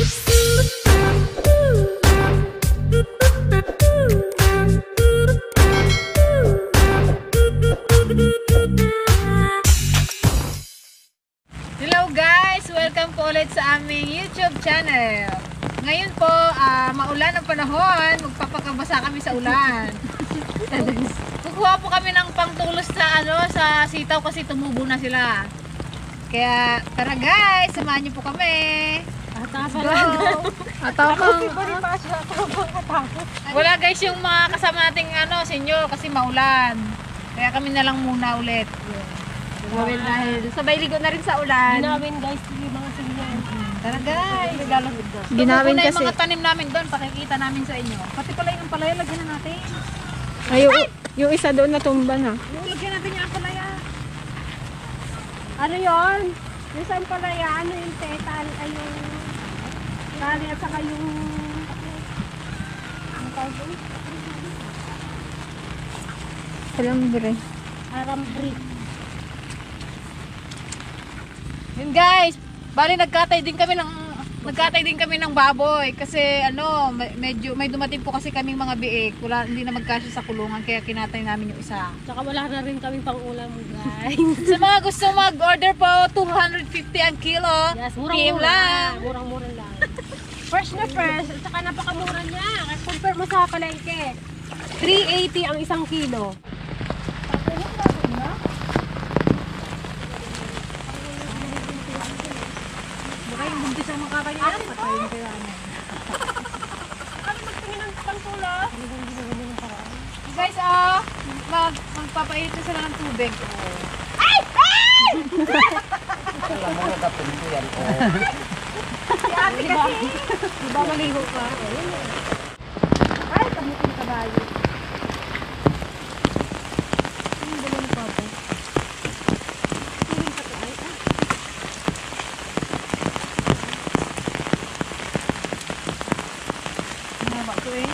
Hello guys! Welcome po ulit sa aming YouTube channel. Ngayon po, maulan ang panahon. Magpapakabasa kami sa ulan. Kukuha po kami ng pangtulos sa sitaw kasi tumubo na sila. Kaya tara guys, samahan niyo po kami. Let's go! Wala guys yung mga kasama nating senior kasi maulan. Kaya kami na lang muna ulit. Dahil sabay ligo na rin sa ulan. Ginawin guys, yung mga sinihan. Tara guys! Ginawin kasi. kasi. Yung mga tanim namin doon, pakikita namin sa inyo. Pati pala yung palaya, lagyan na natin. Ay, yung isa doon natumba na. Lagyan natin yung palaya. Ano yon? Yung saan pala yan? Ano yung tetal? Ay yung tali at saka yung ang tawag doon? Alambre. Arambri. Yun guys, bali nagkatay din kami ng baboy kasi medyo may dumating po kasi kaming mga biik. Hindi na magkasya sa kulungan kaya kinatay namin yung isa. Tsaka wala na rin kami pang ulam guys. Sa mga gusto mag-order po, 250 ang kilo. Yes, PM lang. Murang-mura lang. Fresh na fresh. At saka napakamura niya. Compare mo sa palengke. 380 ang isang kilo. Baka yung buntis ang makakain. Patayin kayo. Kami magtingin ng pangtula. Guys, magpapainit na sila ng tubig. Alam mo, nagkapin ko yan. Si ate kasi. Diba maligo ka? Ay, kamuting kabayo. Ang gulo ni Papa. Mahaba ko eh.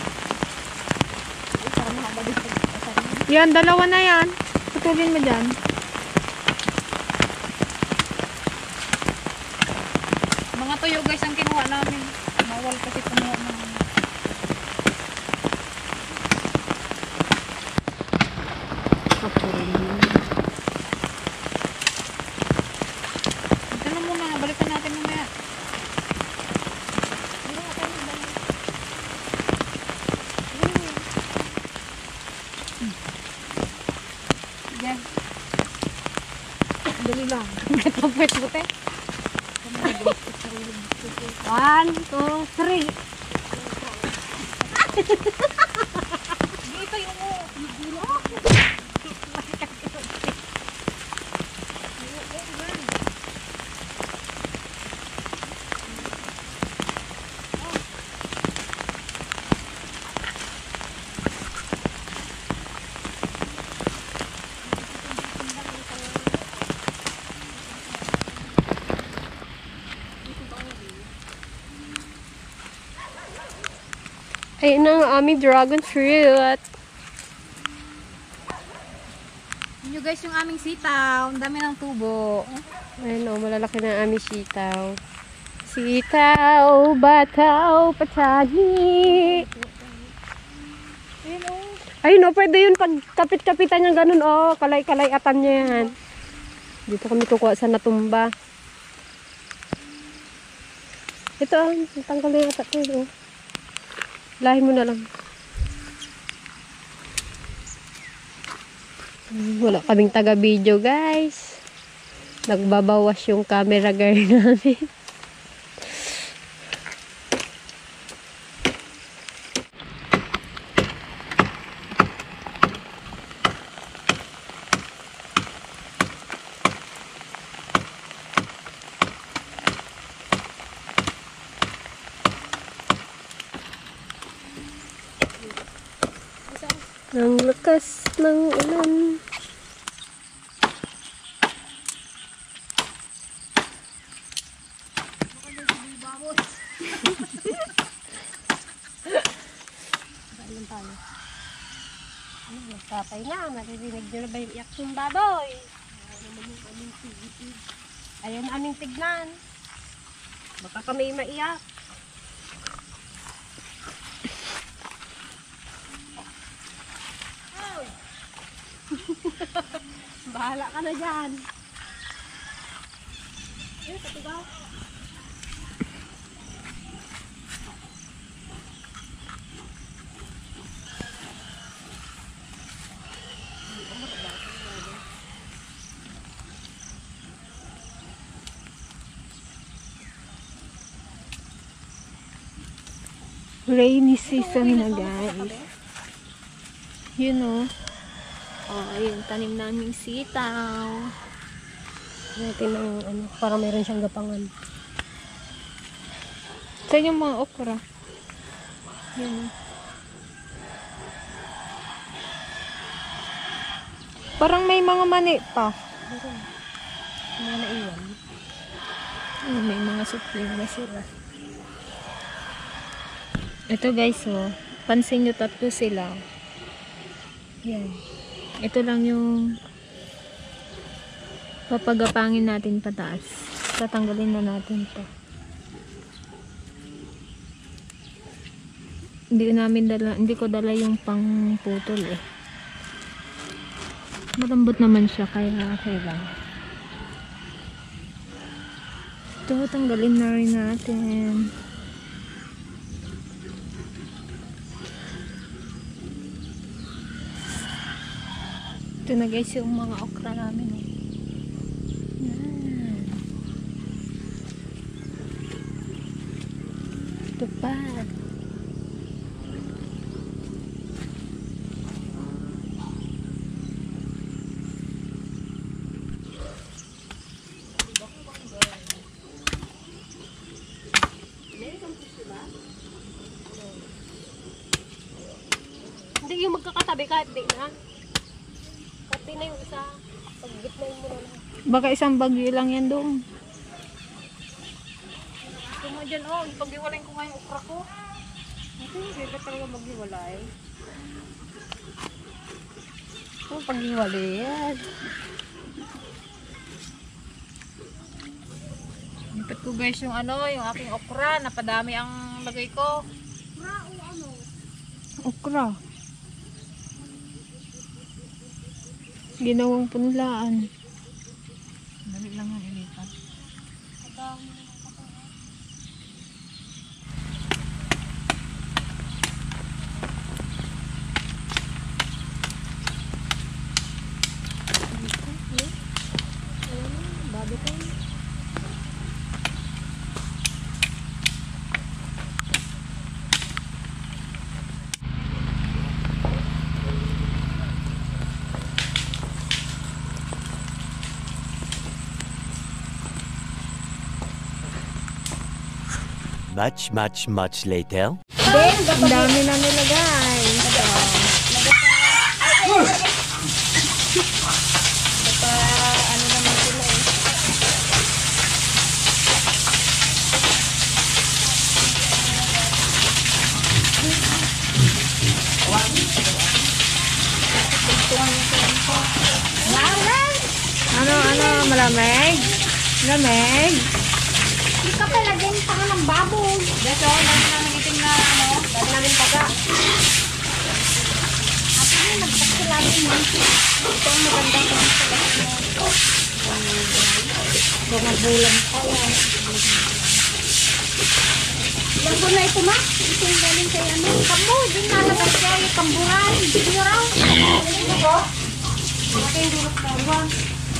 Parang mahaba din pag-asarin. Yan, dalawa na yan. Putulin mo dyan. Mga tuyo guys ang kinuha namin. Mawal kasi kumuha ng ito na muna, balikan natin mamaya. Yan. Dali lang. Kapwes buti. 1, 2, 3. Dito yung Ayun ang aming dragon fruit. yun guys yung aming sitaw. Ang dami ng tubo. Ayun o, malalaki na ang aming sitaw. Sitaw, bataw, patani. Ayun o, pwede yun pag kapit-kapitan yung ganun o. Kalay-kalayatan niya yan. Dito kami kukuha sa natumba. Ito o, tanggal na yata ito o. Lahin mo na lang. Wala kaming taga-video guys. Nagbabawas yung camera girl namin. Ang lakas ng ulan. Tatay na, maririnig nyo na ba yung iyak ng baboy? Ayaw na aming tignan. Baka kami maiyak. Bahala ka na dyan. Eh, katigaw. Rainy season na guys. Yun o. Oh, yung tanim naming sitaw. Natin ng ano, para meron siyang gapangan. Saan yung mga okra? Yun. Parang may mga mani pa. Mga naiwan. Oh, may mga supling na sila. Ito guys, oh. Pansin nyo, tatlo sila. Yan. Ito lang yung papagapangin natin pataas. Tatanggalin na natin to. Hindi ko dala yung pangputol eh. Malambot naman siya, kaya okay lang. Ito, tanggalin na rin natin. Ito na guys yung mga okra namin eh. Yan. Ito pa. Hindi yung magkakatabi kahit di na. Pati na yung isa. Pag-gitnayin mo na lang. Baka isang bagyo lang yan doon. Ito mo dyan, oh. Ipag-iwalayin ko nga yung okra ko. Hindi ka talaga maghiwalay. Oh, paghiwalay yan. Lipat ko guys yung ano, yung aking okra. Napadami ang lagay ko. Okra. Ginawang punlaan. Dali lang yan ilipat. Much later. Ang dami na nila guys. Ano naman sila eh. Ano, malamig? Lamig? Hindi ka palagyan pa nga ng baboy. Dito, dali namin itim na ano. Dahil namin taga. Ako na, nagpagkilagin mo. Ito ang magandang konstellasyon mo. Mga bulan pa yan. Ilang buwan na ito, ma? Ito yung galing kay ano. Kambo, din nalabas siya yung kamburan. Hindi nyo raw. Ano ko? Ito yung durok na uwan.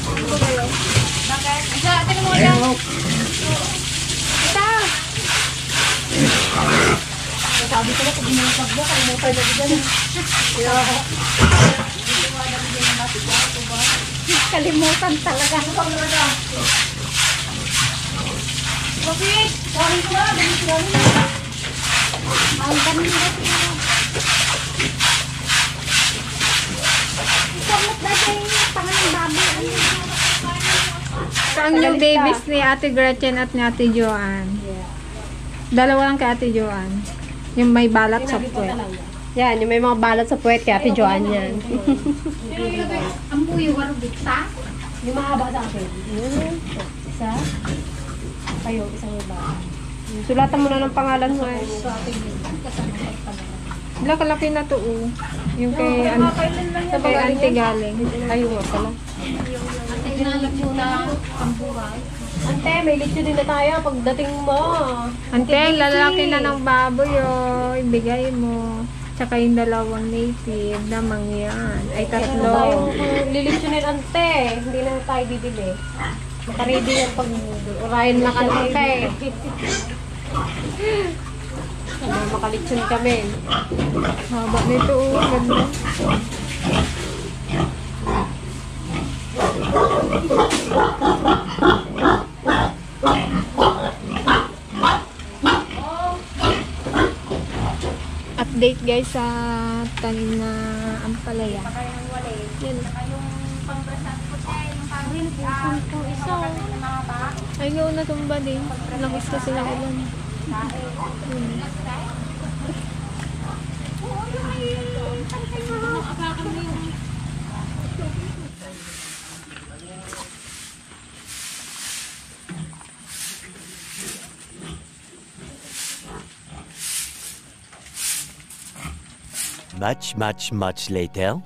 Ano ba yun? Bakit? Isa, tingnan mo dyan. Ito! Sabi ko na, pag ginagpag mo, kalimutan na dyan. Kalimutan talaga. Bakit? Sorry ko na, sorry na. Ang dami na ito. Isamot na siya yung pangalang baboy. Saan yung babies ni Ate Gretchen at ni Ate Joanne? Dalawa lang kay Ate Joanne. Yung may balat sa puwet. Yan, yung may mga balat sa puwet kay Ate Joanne yan. Ang buyo, warong bigta. Yung mahaba sa akin. Yun. Isa. Kayo, isang iba. Sulatan mo na ng pangalan mo eh. Wala kalaki na to, oh. Yung kay, kay auntie galing. Ay, wala pala. Ante, may lechon din na tayo pagdating mo. Ante, lalaki na ng baboy, oh. Ibigay mo. Tsaka yung 2 native na mangyan. Ay, Tayo 3. lilitsunin ante. Hindi na tayo bibili. Makaready yan pag orayan na ante. Makalitsyon kami. Haba nito, oh. Ganda. Update guys sa tanim na ampalaya. Yan. Ay, nga natumba din. Langis kasi ng ulan. Much later.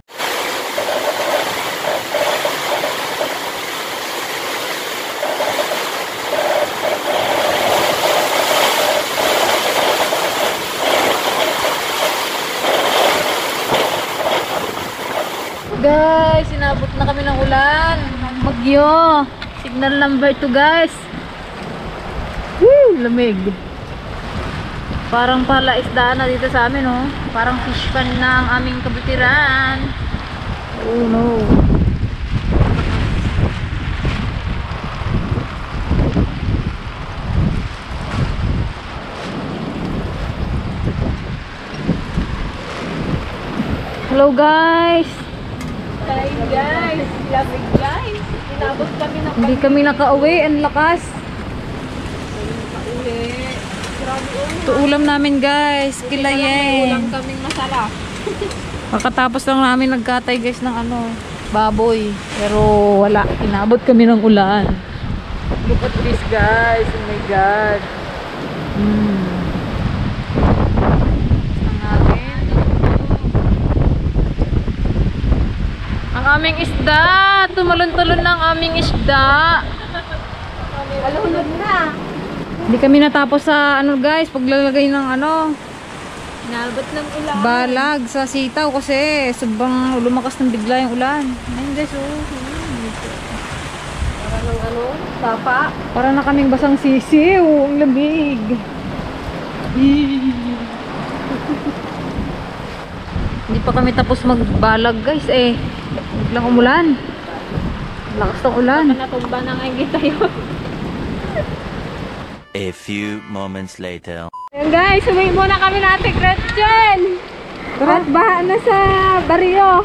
Guys, inabot na kami ng ulan. Bagyo. Signal number 2 guys. Woo, lamig. Parang pala isdaan na dito sa amin, oh. Parang fish pan na ang aming kabutiran. Oh no. Hello guys. Hi guys. Lamig guys. Inabot kami ng Hindi kami nakauwi, ang lakas. Ito ulam namin guys, kilayen. ulam kaming masarap. Pagkatapos lang namin nagkatay guys ng baboy. Pero wala, inabot kami ng ulan. Look at this guys, oh my god. Ang aming isda, tumalon-talon na ang aming isda. Alunod na. Hindi kami natapos sa guys, paglalagay ng Inabot ng ulan. balag sa sitaw kasi sobrang lumakas ng bigla yung ulan. Ayun guys, Para ng sapa. para na kaming basang sisiw, ang lamig. Hindi pa kami tapos magbalag guys biglang umulan. Lakas ng ulan. Natumba na nga yung tayo. A few moments later. Ayan guys, uwi muna kami na Ate Gretchen. At baha na sa baryo.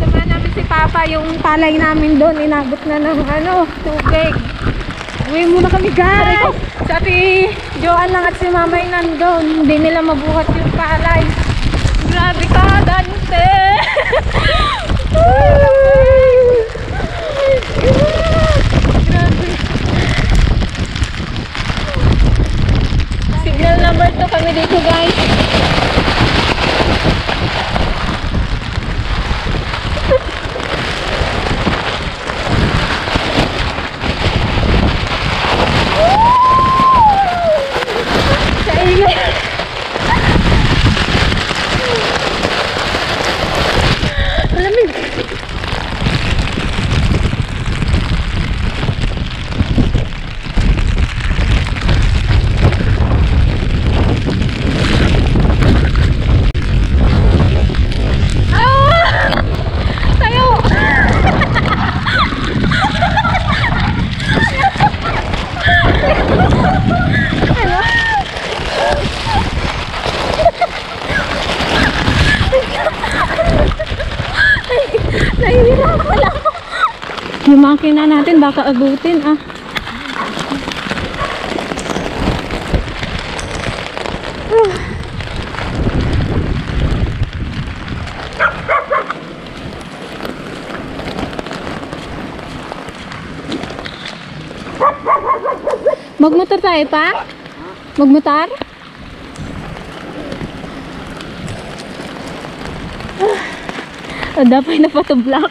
Sama namin si Papa, yung palay namin doon, inabot na ng tubig. Uwi muna kami guys. Si Ate Joan lang at si Mamay nandun. Hindi nila mabuhat yung palay. Grabe ka, Dante. Signal number 2 kami dito guys. Sa ingay. Malamig. Nahihirapan ako. Yung makina natin baka abutin Magmotor tayo pa? Magmotor? Dapay na patublock.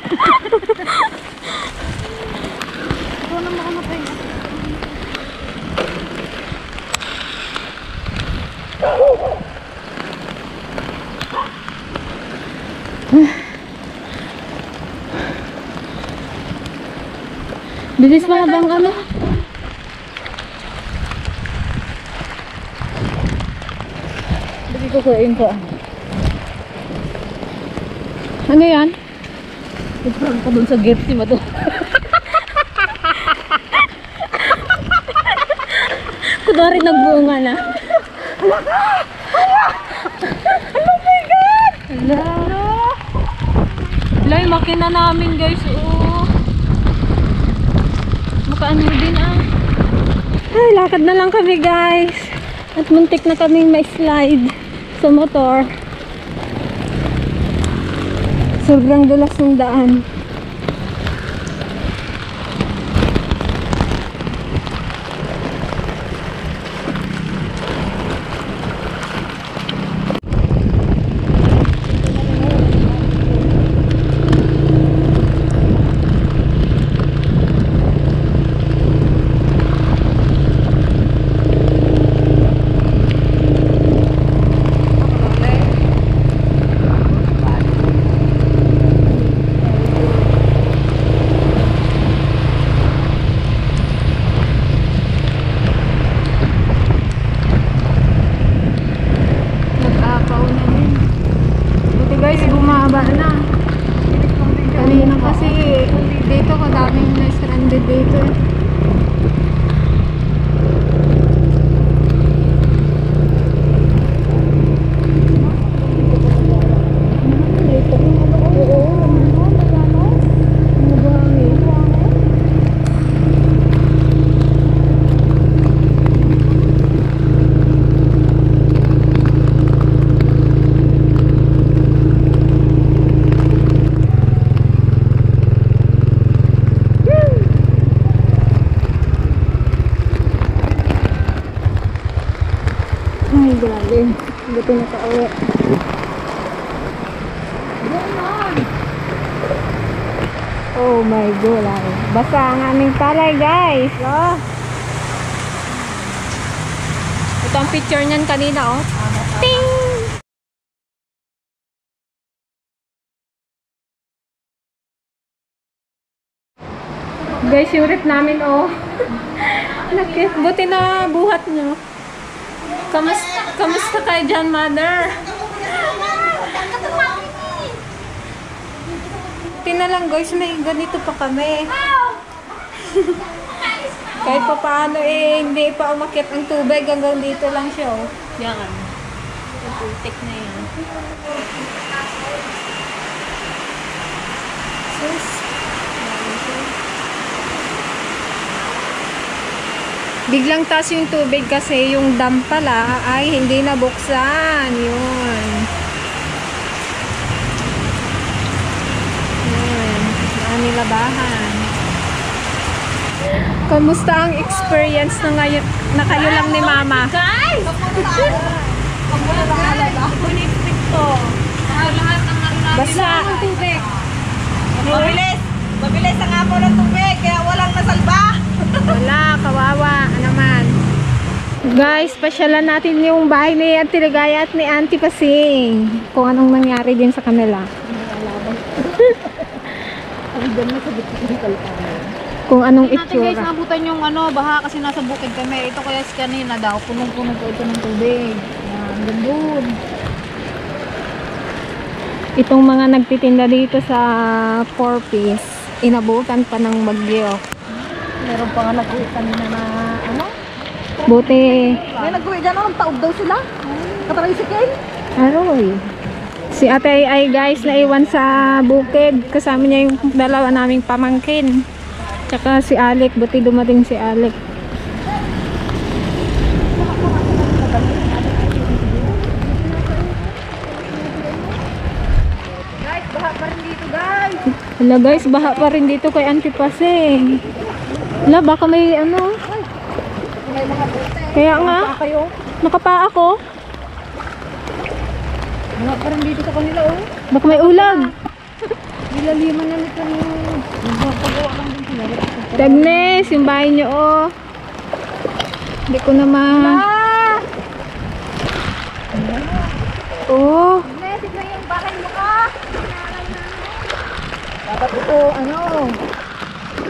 Bilis pa habang ano. Hindi ko kuyain ko. Ano yan? Iparang ka dun sa gate ba to? Kunwari nagbunga na. Oh my God! Hello! Hello, yung makina namin guys. Oh. Makaano din ah. Ay, lakad na lang kami guys. At muntik na kaming may slide sa motor. Sobrang dulas ng daan. Guys, bumaba na. Kanina kasi dito kadaming na-stranded dito. Ay, grabe. Buti na ka-uwi. Oh my God. Basta ang aming palay, guys. Oh. Ito ang picture niyan kanina, oh. Ting! Guys, yung rip namin, oh. Nakit. Buti na buhat nyo. Kamusta kayo dyan, mother? Tina lang guys, may ganito pa kami. Kahit pa paano hindi pa umakyat ang tubig, hanggang dito lang siya. Oh. Yan. Putik na yan. Sus. Biglang taas yung tubig kasi yung dam pala ay hindi nabuksan. Yun. Yun. Saan nilabahan. Kamusta ang experience na ngayon na kayo lang ni Mama? Guys! Basta ang tubig. Mabilis! Mabilis ang apo ng tubig, kaya walang nasalba. Wala, kawawa naman. Guys, pasyalan natin yung bahay ni Auntie Ligaya at ni Auntie Pasing. Kung anong nangyari din sa kanila. Kung anong Natin guys, itsura. nabutan yung baha kasi nasa bukid kami. Ito kaya kanina daw, punong-puno po ito ng tubig. Yan, gandun. Itong mga nagtitinda dito sa 4-piece, inabutan pa ng bagyo. Meron pa nga nag-uwi kanina na Buti, May nag-uwi dyan, taob daw sila. Katricycle. aroy. Si Ate ay guys naiwan sa bukid. Kasama niya yung dalawa naming pamangkin. Tsaka si Alec, buti dumating si Alec. Guys, baha pa rin dito guys. Hala guys, baha pa rin dito kay Auntie Pasing. Hala, baka may May mga bote. Kaya nga, Kayo. nakapaa ako. Baha pa rin dito sa kanila oh. Baka may ulag. Ilaliman na nito yung... Dagnes, yung bahay niyo, oh. Hindi ko na Oh. Tignan yung bahay mo ka. Dapat ito, ano?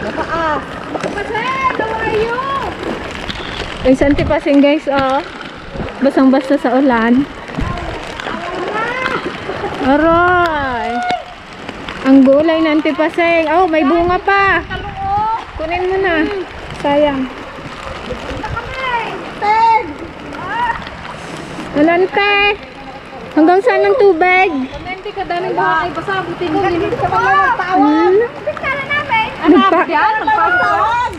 Mataas. Pasel, how are you? Yung santipasing guys, oh. Basang-basta sa ulan. Aray! Ang gulay ng antipasing. Oh, may bunga pa. Kunin mo na. Sayang. Malante. Hanggang saan ng tubig? Hindi ka dahil baka ay basa. Buti ko, hindi ka pa magtawag. Pagkala namin. Nagpa Yan, magpapawag.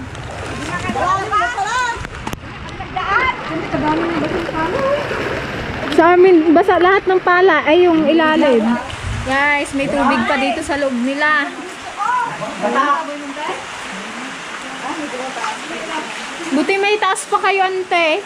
Sa amin, basa lahat ng pala ay yung ilalim. Guys, may tubig pa dito sa loob nila. Buti may taas pa kayo, ante.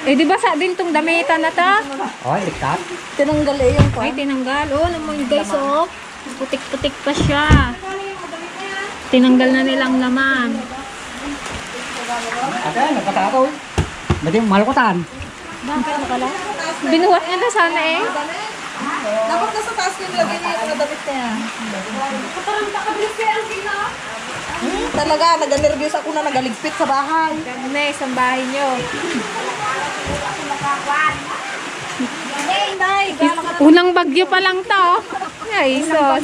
Eh, di ba sa din tong damitan na ta? Oh, ligtas. Tinanggal eh yung Ay, tinanggal. Oh, naman guys, oh. Putik-putik pa siya. Tinanggal na nilang laman. Ate, nagkatakaw. Ba't yung malukutan? Binuhat niya na sana eh. Dapat nasa taas yung lagay niya yung mga damit niya. Talaga, nag-nervyos ako na nagaligpit sa bahay. Dagnes, ang bahay nyo. Unang bagyo pa lang to. Ay, sos.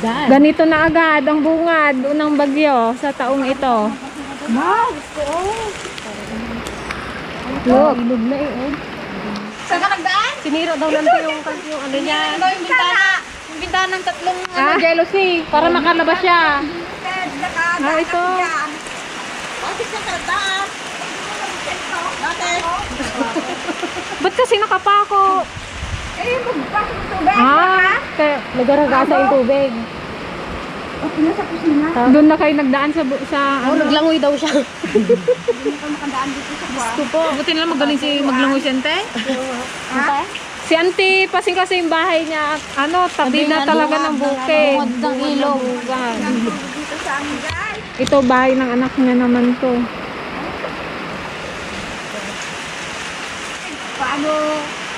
Ganito na agad ang bungad. Unang bagyo sa taong ito. Look. Ilog na eh. Saan ka nagdaan? Sinira daw lang yung ano niya. Yung bintana. Yung bintana ng tatlong jealousy. Para makalabas siya. Ito. Bakit ka nagdaan? Bakit? Ba't kasi nakapako? Eh, magpasok ng tubig. Kaya nagaragasa yung tubig. Nasa kusina. Doon na kayo nagdaan sa ano? Naglangoy daw siya. Hindi ka makandaan dito sa buwan. Tupo. Buti na magaling si maglangoy si ante. Si ante pasing kasi yung bahay niya, ano, tabi na talaga ng bukid. ng ilog. Dito sa amin, guys. Ito bahay ng anak niya naman to. Paano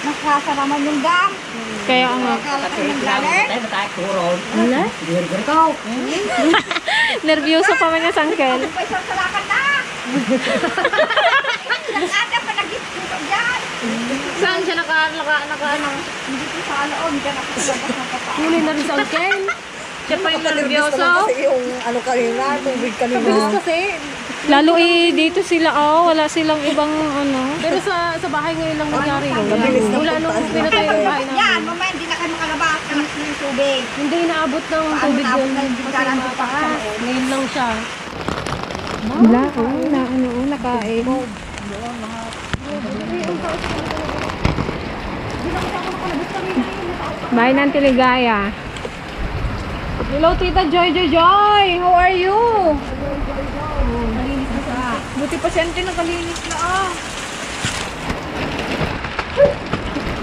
nakasaraman yung dam? Kaya nga. Akala ko yung galing. Ate, matay turon. Wala? Dirigir ko. Nervyoso pa man niya sangkel. May isang salakan na. Nag-ada pa nag-isip ko dyan. Saan siya naka ano? Dito sa alaon, dyan ako sa labas ng papa. Huli na rin sangkel. Siya pa yung nervyoso. yung ano kanina, tubig kanina. kasi. Lalo dito sila, wala silang ibang ano. Pero sa bahay ngayon lang nangyari yun. Wala nung pinatay ang bahay namin. Yan, mamaya hindi na kayo makalabas. Anak ko yung tubig. Hindi naabot ng tubig Paano yun. na yung bigkaran ko pa? Ngayon lang siya. Wala, na ano, nakain. Bahay ng Tiligaya. Hello, Tita Joy. How are you? Nalinis na sa. Buti pa siya nakalinis na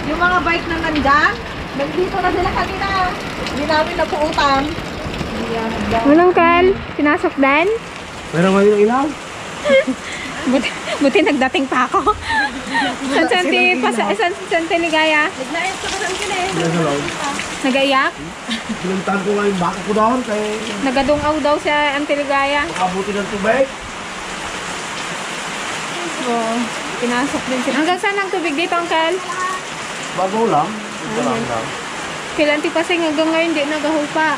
Yung mga bike na nandyan, nandito na sila kanina. Hindi namin napuutan. Walang kal, pinasok din? Pero ngayon ang ilaw. Buti nagdating pa ako. San Tiligaya? Nagnaayos ka pa saan kina eh. Nasa loob. Nagaiyak? Pinuntahan ko nga yung baka ko doon kay Nagadungaw daw sa Antiligaya. makabuti ng tubig. Oo. Pinasok din sila. Hanggang saan ang tubig dito, Uncle? Bago lang. Ito lang lang. Kilanti pa hanggang ngayon di nagahupa.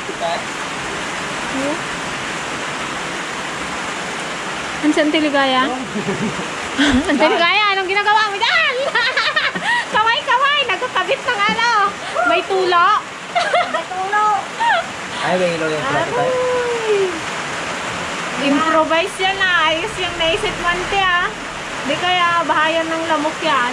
Ang San Tiligaya? Ang Tiligaya, anong ginagawa mo dyan? Kaway! Nagkakabit ng ano. May tulo. Ay, may ilaw yung pala tayo. Improvise yan ayos yung naisip mo ante Di kaya bahayan ng lamok yan.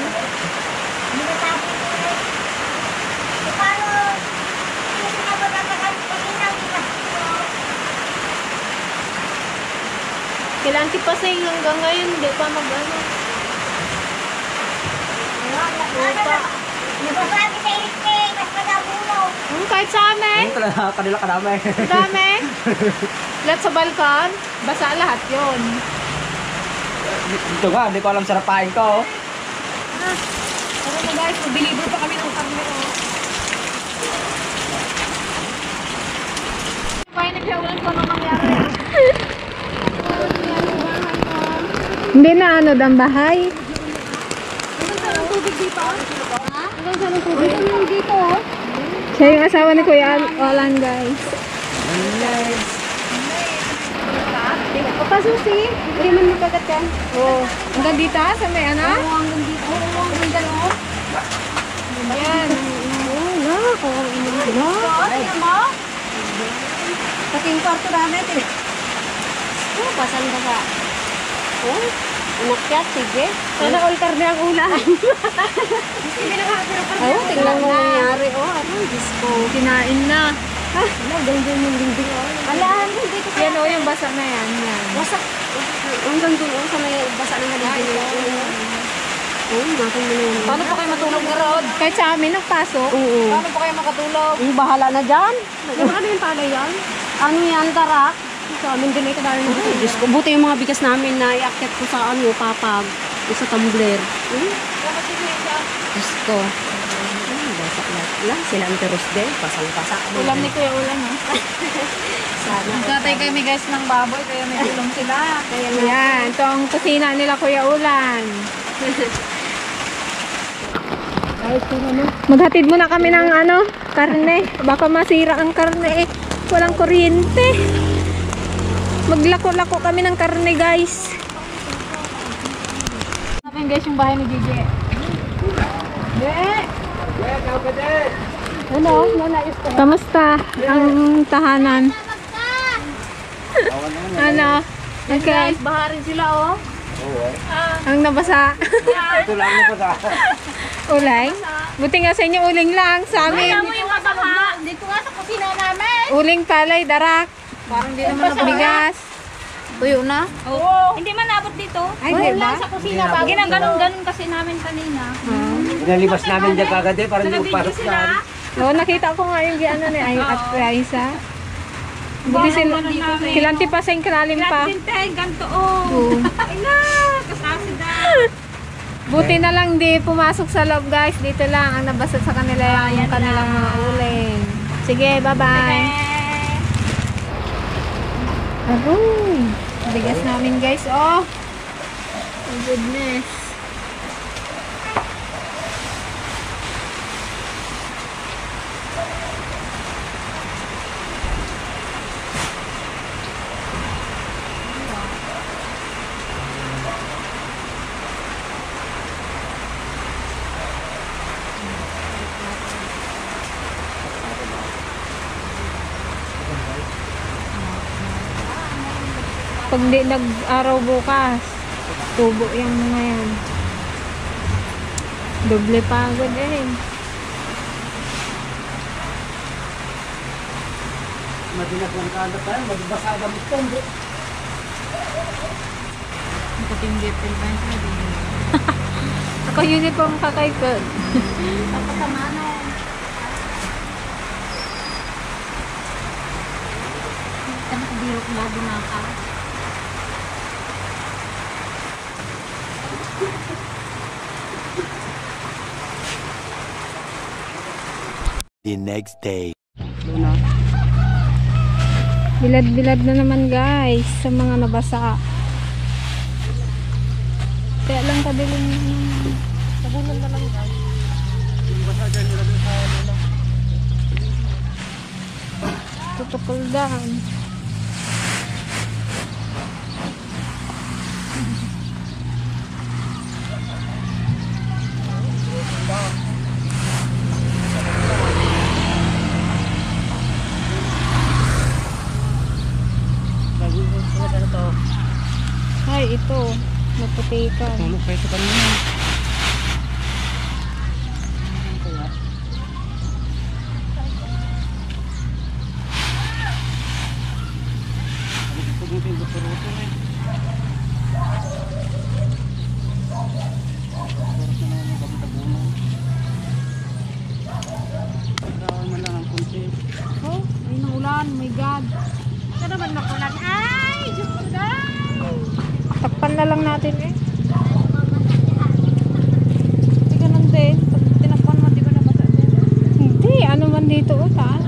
Sila Antipasay hanggang ngayon, hindi pa mag-ano. Nabasabi sa ilikpik, mas magabulo. Kahit sa amin. Kanila kadami. Ang dami. Lahat sa balkan, basa lahat yon. Dito nga, hindi ko alam sarapain ko. Tara na guys, mag-deliver pa kami ng karne. Kaya nagsiulan ko nung nangyari. Hindi na ano, dambahay. Hanggang saan ang tubig dito? Ha? Hanggang saan ang tubig? Hanggang dito, oh. Siya yung asawa ni Kuya Alan, guys. Papasusi. Hindi man mapagat ka. Oh, hanggang dito sa may ano? Oo, hanggang dito. Oo, hanggang dito. Yan. Oo, tingnan mo. Pati yung kwarto namin. Oh, basang-basa. Oh, umakyat, sige. Sana all karne ang ulan. Oh, tingnan mo nangyari. Oh, ano, Diyos ko. Kinain na. Ano, ganda yung dingding. Oh. Alam, hindi ko Yan o, yung basa na yan. Yan. wasak. Hanggang doon, oh, sa may basa ng haligi na yun. Oh, nakin mo na yun. Paano po kayo matulog na road? Kahit sa amin, nagpasok. Oo. Paano po kayo makatulog? Yung bahala na dyan. Ano yung palay yan? Ano yan, tarak? Sa amin din ito dahil Diyos ko. Buti yung mga bigas namin na iakyat ko sa ano, papag. Sa tumbler. Diyos ko. Basak na. Wala, sila ang teros din. Pasang-pasak. Ulam ni Kuya Ulan, ha? Sana. Tatay kami guys ng baboy, kaya may tulong sila. Kaya na. Yan, ito ang kusina nila Kuya Ulan. Maghatid muna kami ng ano, karne. Baka masira ang karne eh. Walang kuryente. Maglako-lako kami ng karne, guys. Natin guys yung bahay ni Gigi. Ano? Nanayos ko. Kamusta ang tahanan? Ano? Okay. Guys, baharin sila oh. Ang nabasa. Ito lang na pa sa. Ulay? Buti nga sa inyo uling lang. Sa amin, yung mabaha. Dito nga sa kusina namin. uling palay, darak. Parang di naman Bigas. tuyo na. Oo. Hindi man abot dito. Ay, di ba? Sa kusina ba? Ginaganon-ganon kasi namin kanina. Inalibas namin dyan kagad eh, para hindi magpasok na. Oo, nakita ko nga yung ano ni at Raisa. Buti kilanti pa sa kinalim pa. Tintay, ganto oh. Oo. Ina, kasasida. Buti na lang di pumasok sa loob, guys. Dito lang ang nabasa sa kanila yung kanilang mga uling. Sige, bye-bye. Aroy. Bigas namin, guys. Oh. Oh, goodness. Pag di nag-araw bukas, tubo yung mga yan. Doble pagod eh. Madinag lang kagad tayo, magbasa gamit ko. Nakatinggit din ba yung Naka-uniform ka kay Kurt. Birok na dumaka. The next day. Bilad-bilad na naman, guys, sa mga nabasa. Kaya lang kadilim naman. Sabunan na lang guys. Tutukol down. Ay, ito. Naputikan. Tulog pa ito kanina. Ito yung buto-ruto eh. makulan. Oh my God. Ito naman makulan. Ay! Diyos ko guys! Takpan na lang natin eh. Hindi ganun din. Pag tinakpan mo, di ba nabasa din? Hindi. Ano man dito, taas.